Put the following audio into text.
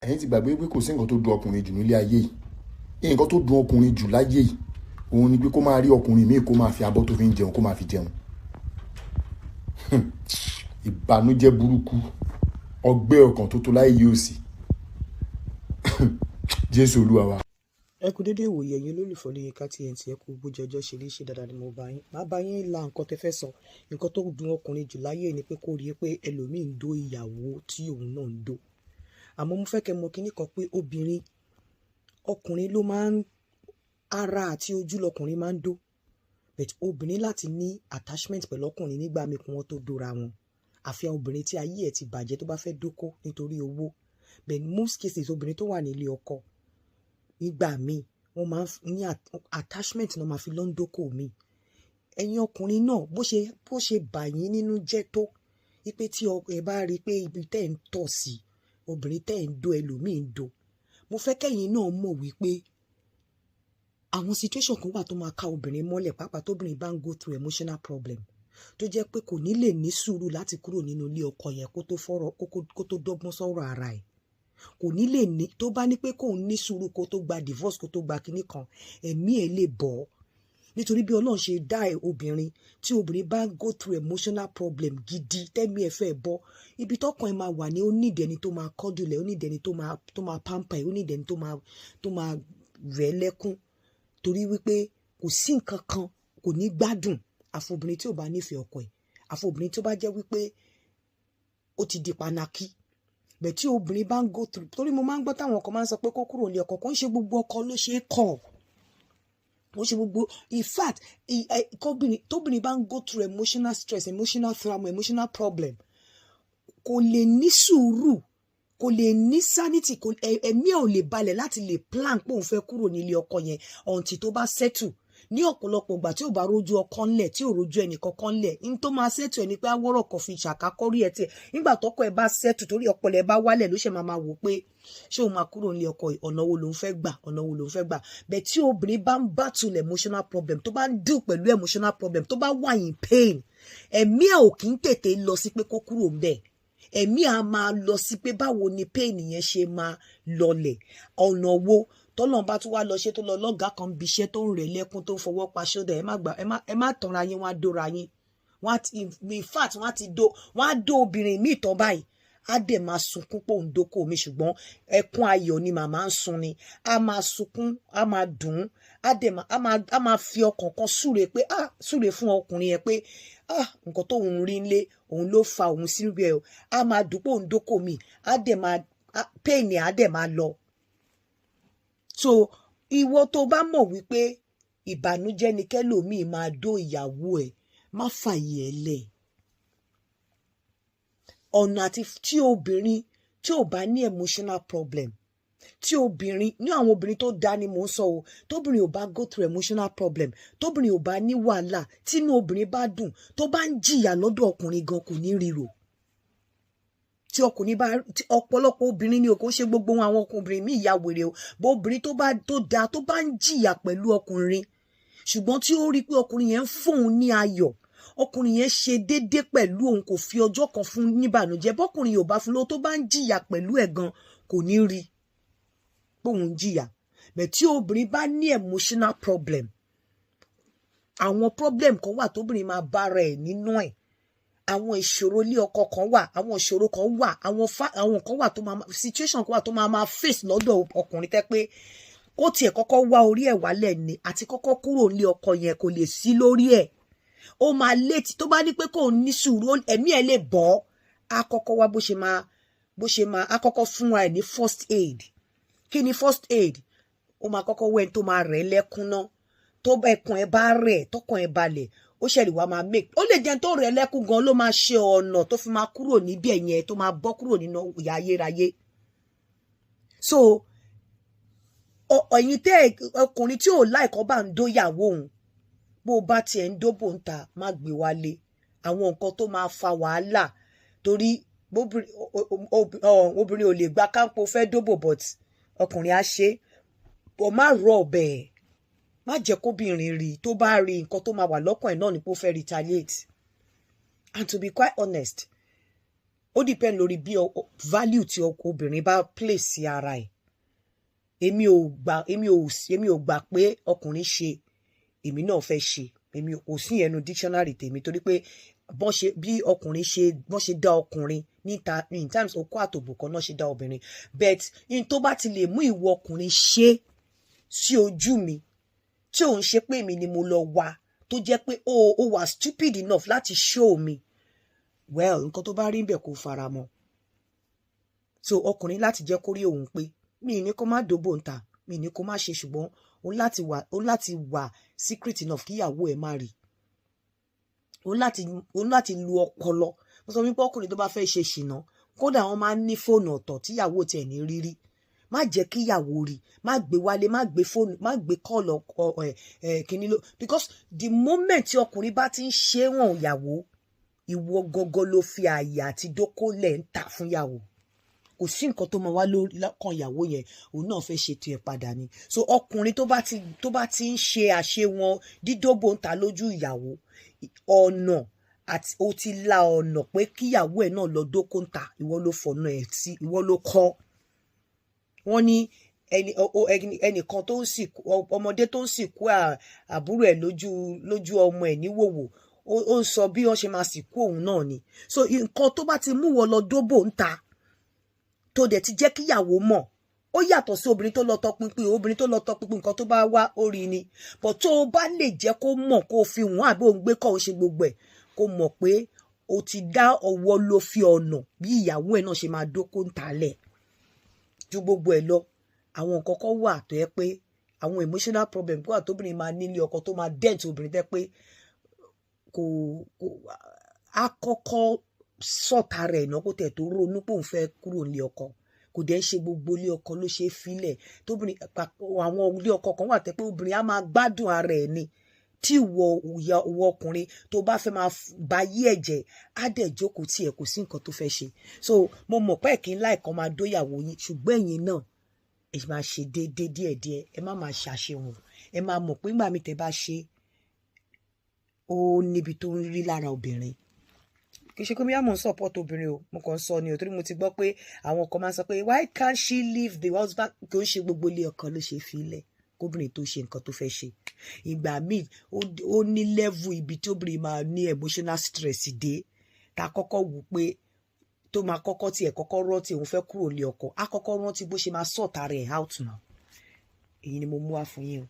Ẹ̀yin ti gbàgbé pé kò sí nǹkan tó dùn ọkùnrin jù nílé ayé yìí. Nǹkan tó dùn ọkùnrin jù láyé yìí òun ni pé kó máa rí ọkùnrin míì, kó máa fi abọ́ tó fi ń jẹun, kó máa fi jẹun. Ìbànújẹ́ burúkú, ọgbẹ́ ọkàn tó tó láyé yìí ò sí. Jésù Olúwa wa. Ẹ kú dédé ìwòye, ẹ̀yin olólùfẹ́ Olóyinka TNT. Ẹ kú bójú ọjọ́ ṣe rí. Ṣe dáadáa ni mo bá yín? Má bá yín la nǹkan tẹ́ fẹ́ sọ. Nǹkan tó dùn ọkùnrin jù láyé ni pé kó rí i pé ẹlòmíì ń dó ìyàwó tí òun náà ń dó. Àmọ́ mo fẹ́ kẹ́ mọ̀ kíní kan pé obìnrin, ọkùnrin ló máa ń ara àti ojú lọkùnrin máa ń dó, but obìnrin láti ní attachment pẹ̀lú ọkùnrin nígbà míì kí wọ́n tó dóra wọn. Àfi àwọn obìnrin tí ayé ẹ̀ ti bàjẹ́ tó bá fẹ́ dóko nítorí owó. But in most cases, obìnrin tó wà nílé ọkọ nígbà míì, wọ́n máa ń ní attachment náà máa fi lọ́ ń dóko míì. Ẹ̀yin ọkùnrin náà, bó ṣe bà yín nínú jẹ́ tó wípé tí ẹ bá rí i pé ibi tẹ́ ń tọ̀ sí, obìnrin tẹ́ ń dó, ẹlòmíì ń dó, mo fẹ́ kẹ́yìn náà mọ̀ wípé àwọn situation kan wà tó máa ká obìnrin mọ́lẹ̀, pàápàá tóbìnrin bá ń go through emotional problem, tó jẹ́ pé kò ní lè ní sùúrù láti kúrò nínú ilé ọkọ yẹn kó tó fọ́rọ̀, kó tó dọ́gbọ́n sọ̀rọ̀ ara ẹ̀. Kò ní lè ní tó bá ní pé kóun ní sùúrù kó tó gba divorce, kó tó gba kinní kan, ẹ̀mí ẹ̀ lè bọ́. Nítorí bí Ọlọ́run ṣe dá obìnrin, tí obìnrin bá go through emotional problem gidi, tẹ́mi ẹ̀ fẹ́ bọ́, ibi tọ́kàn ẹ̀ máa wà ní ó nídìí ẹni tó máa cuddle ẹ̀, ó nídìí ẹni tó máa pamper ẹ̀, ó nídìí ẹni tó máa rẹ̀ lẹ́kún, torí wípé kò sí nǹkan kan, kò ní gbádùn. Àfobìnrin tí ò bá nífẹ̀ẹ́ ọkọ ẹ̀, àfobìnrin tí ó bá jẹ́ wípé ó ti di panaki bẹ̀. Tí obìnrin bá ń go through, torí mo máa ń gbọ́ táwọn ọkọ máa ń sọ pé kó kúrò ní ọkọ, kò ń ṣe gbogbo ọkọ ló ṣe é kọ̀, ó ṣe gbogbo. In fact, tóbìnrin bá ń go through emotional stress, emotional trauma, emotional problem, kò lè ní sùúrù, kò lè ní sanity, kò ẹ̀mí ẹ̀ ò lè balẹ̀ láti lè plan pé òun fẹ́ kúrò nílé ọkọ yẹn until tó bá settle. Ní ọ̀pọ̀lọpọ̀ ìgbà, tí ò bá rójú ọkọ ńlẹ̀, tí ò rójú ẹnì kankan ńlẹ̀, ní tó máa settle ẹni pé awọ́rọ̀ kan fi ṣàkákọ́rí ẹ̀ tiẹ̀. Nígbà tọ́kọ ẹ̀ bá settle, torí ọpọlọ ẹ̀ bá wálẹ̀, ló ṣe máa máa wò pé ṣé òun máa kúrò nílé ọkọ yìí, ọ̀nà wo lòun fẹ́ gbà, ọ̀nà wo lòun fẹ́ gbà. Bẹ́ẹ̀ tí obìnrin bá ń battle emotional problem, tó bá ń deal pẹ̀lú emotional problem, tó bá wà in pain, ẹ̀mí ẹ̀ ò kí ń tètè lọ sí pé kó kúrò ńbẹ̀. Ẹ̀mí á máa lọ sí pé báwo ni pain yẹn ṣe máa lọlẹ̀, ọ̀nà wo tọ́lọ́n bá tún wá lọ ṣe tó lọ lọ́gàá kan bí iṣẹ́ tó ń rẹ̀ lẹ́kún, tó ń fọwọ́ pa ṣódà. Ẹ má gbà, ẹ má tanra yín, wọ́n á dóra yín. Wọ́n á ti, in fact, wọ́n á ti dó, wọ́n á dó obìnrin míì tán báyìí, á dẹ̀ máa sunkún pé òun dókò mi, ṣùgbọ́n ẹkún ayọ̀ ni màmá ń sun ni. Á máa sunkún, á máa dùn ún, á dẹ̀ máa á máa fi ọkàn kan súre pé á súre fún ọkùnrin yẹn pé ah, nǹkan tóun rí nílé òun ló fa òun sínú ẹ o. Á máa dùn pé òun dókò mi, á dẹ̀ máa pain, á dẹ̀ máa lọ. So ìwọ tó bá mọ̀ wípé ìbànújẹ́ ni kẹ́lòmíì máa dó ìyàwó ẹ̀, má fàyè ẹ̀ lẹ̀. Ọ̀nà àti tí obìnrin tí ò bá ní emotional problem, tí obìnrin ní, àwọn obìnrin tó dá ni mò ń sọ o, tóbìnrin ò bá go through emotional problem, tóbìnrin ò bá ní wàhálà, tínú obìnrin bá dùn, tó bá ń jìyà lọ́dọ̀ ọkùnrin gan, kò ní ríro. Tí ọkùnrin bá tí ọ̀pọ̀lọpọ̀ obìnrin ni o, kò ṣe gbogbo wọn, àwọn ọkùnrin míì ya wèrè o, bó obìnrin tó bá tó dáa, tó bá ń jìyà pẹ̀lú ọkùnrin, ṣùgbọ́n tí ó rí pé ọkùnrin yẹn ń fóun ní ayọ̀, ọkùnrin yẹn ṣe déédé pẹ̀lú òun, kò fi ọjọ́ kan fún níbànújẹ́, bọ́kùnrin yóò bá fún lówó, tó bá ń jìyà pẹ̀lú ẹ̀ gan, kò ní rí pé òun ń jìyà. Bẹ́ẹ̀ tí obìnrin bá ní emotional problem, àwọn problem kan wà tóbìnrin máa bára ẹ̀ nínú ẹ̀, àwọn ìṣòro ilé ọkọ kan wà, àwọn ìṣòro kan wà, àwọn kan wà tó máa, situation kan wà tó máa máa face lọ́dọ̀ ọkùnrin, tẹ́ pé kó tiẹ̀ kọ́kọ́ wá orí ẹ̀ wálẹ̀ ni àti kọ́kọ́ kúrò nílé ọkọ yẹn kò lè sí lórí ẹ̀. Ó máa létí tó bá ní pé kò ní sùúrù, ẹ̀mí ẹ̀ lè bọ́. Á kọ́kọ́ wá bó ṣe máa á kọ́kọ́ fúnra ẹ̀ ní first aid. Kí ni first aid? Ó máa kọ́kọ́ wẹ́n tó máa rẹ̀ lẹ́kún ná. Tó bá ẹkùn ẹ bá rẹ̀, tọkàn ẹ balẹ̀, ó ṣẹlẹ̀ wá máa make ó lè jẹun. Tó rẹ̀ lẹ́kún gan ló máa ṣe ọ̀nà tó fi máa kúrò níbẹ̀ yẹn, tó máa bọ́ kúrò nínú ìyà ayérayé. So ẹ̀yin tẹ́ ọkùnrin tí ò láìkọ́ bá ń dóyàwó òun, bó o bá tiẹ̀ ń dóbò ń ta, má gbé wálé. Àwọn nǹkan tó máa fa wàhálà, torí obìnrin ò lè gba káńpó fẹ́ dóbò, but ọkùnrin á ṣe bọ̀. Má rọ ọbẹ̀, má jẹ́ kóbìnrin rí. Tó bá rí, nǹkan tó máa wà lọ́kàn ẹ̀ náà ni pé ó fẹ́ retaliate. And to be quite honest, Ó depend lórí bí value tí obìnrin bá place sí ara ẹ̀. Èmi ò gbà pé ọkùnrin ṣe, èmi náà fẹ́ ṣe. Èmi kò sí ẹnu dictionary tèmi, torí pé bọ́n ṣe bí ọkùnrin ṣe, bọ́n ṣe dá ọkùnrin níta in times okó àtòbò kan náà ṣe dá obìnrin. But in tó bá ti lè mú ìwọ ọkùnrin ṣe sí ojú mi, tí òun ṣe pé èmi ni mo lọ wá, tó jẹ́ pé ó wà stupid enough láti show mi, well, nǹkan tó bá rí bẹ́ẹ̀ kó fara mọ́. So ọkùnrin láti jẹ́ kó rí òun pé mi ní kó má dóbò ń ta, mi ní kó má ṣe, ṣùgbọ́n ó láti wà secret enough kíyàwó ẹ̀ má rí. Ó láti lu ọpọlọ. Mo sọ wípé ọkùnrin tó bá fẹ́ ṣe ṣìnà, kódà wọ́n máa ń ní fóònù ọ̀tọ̀ tíyàwó tiẹ̀ ní rírí. Má jẹ́ kíyàwó rí, má gbé wálé, má gbé fóònù, má gbé call ẹ̀ ẹ̀ kìíní ló, because the moment tí ọkùnrin bá ti ń ṣe wọ̀n ìyàwó, ìwọ gọgọ ló fi àyè àti dókólẹ̀ ń tà fún ìyàwó. Kò sí nǹkan tó máa wá lórí lọ́kàn ìyàwó yẹn, òun náà fẹ́ ṣe tiẹ̀ padà ni. So ọkùnrin tó bá ti ń ṣe àṣewọ̀n dídóbò ń ta lójú ìyàwó, ọ̀nà àti ó ti la ọ̀nà pé kíyàwó ẹ̀ náà lọ dókó ń ta. Ìwọ ló fọ̀nà ẹ̀ sí, ìwọ ló kọ́. Wọ́n ní ẹnìkan tó ń sìnkú, ọmọdé tó ń sìnkú àbúrò ẹ̀ lójú ọmọ ẹ̀ níwòwò, ó ń sọ bí wọ́n ṣe máa sìnkú òun náà ni. So nǹkan tó bá ti mú wọ lọ dóbò ń ta, tó dẹ̀ ti jẹ́ kíyàwó mọ̀, ó yàtọ̀ sí obìnrin tó lọ tọpinpin. Obìnrin tó lọ tọpinpin, nǹkan tó bá wá ó rí ni. But tó o bá lè jẹ́ kó mọ̀, kó o fi wọ́n àbí òun gbé kọ́, ó ṣe gbogbo ẹ̀, kó mọ̀ pé o ti dá ọwọ́ ló fi ọ̀nà bí ìyàwó ẹ̀ náà ṣe máa dókó ń talẹ̀. Ju gbogbo ẹ̀ lọ, àwọn nǹkan kan wà tó yẹ pé àwọn emotional problem wà tóbìnrin máa nílé ọkọ tó máa dent obìnrin, tẹ́ pé kò á kọ́kọ́ sọ̀tà rẹ̀ náà kó tẹ̀ tó ronú pé òun fẹ́ kúrò nílé ọkọ. Kò dẹ̀ ń ṣe gbogbo ilé ọkọ ló ṣe é filẹ̀ tóbìnrin. Àwọn ilé ọkọ kan wà tẹ́ pé obìnrin á máa gbádùn ara ẹ̀ ni. Tí ìwọ ìwọ ọkùnrin tó bá fẹ́ máa ba yí ẹ̀jẹ̀, á dẹ̀ jókòó tí ẹ̀, kò sí nǹkan tó fẹ́ ṣe. So mo mọ̀ pé kí n láìkan máa dóyàwó yín, ṣùgbọ́n ẹ̀yin náà ẹ máa ṣe déédéé díẹ̀díẹ̀. Ẹ má máa ṣàṣehùn. Ẹ máa mọ̀ pé nígbà mi tẹ́ bá ṣe, ó níbi tó ń rí lára obìnrin. Kì í ṣe pé bí mò ń support obìnrin o, mo kàn ń sọ ni o, torí mo ti gbọ́ pé àwọn kan máa ń sọ pé, "Why can't she leave the husband?" Kì í ṣe gbogbo ilé ọkọ ló ṣe filẹ̀ kóbìnrin tó ṣe nǹkan tó fẹ́ ṣe. Ìgbà míì, ó ní level ibi tí obìnrin máa ní emotional stress dé, tá a kọ́kọ́ wù pé tó máa kọ́kọ́ tiẹ̀ kọ́kọ́ rántí òun fẹ́ kúrò lé ọkọ, á kọ́kọ́ rántí bó ṣe máa sort ara ẹ̀ out náà. Èyí ni mo mú wá fún yín o.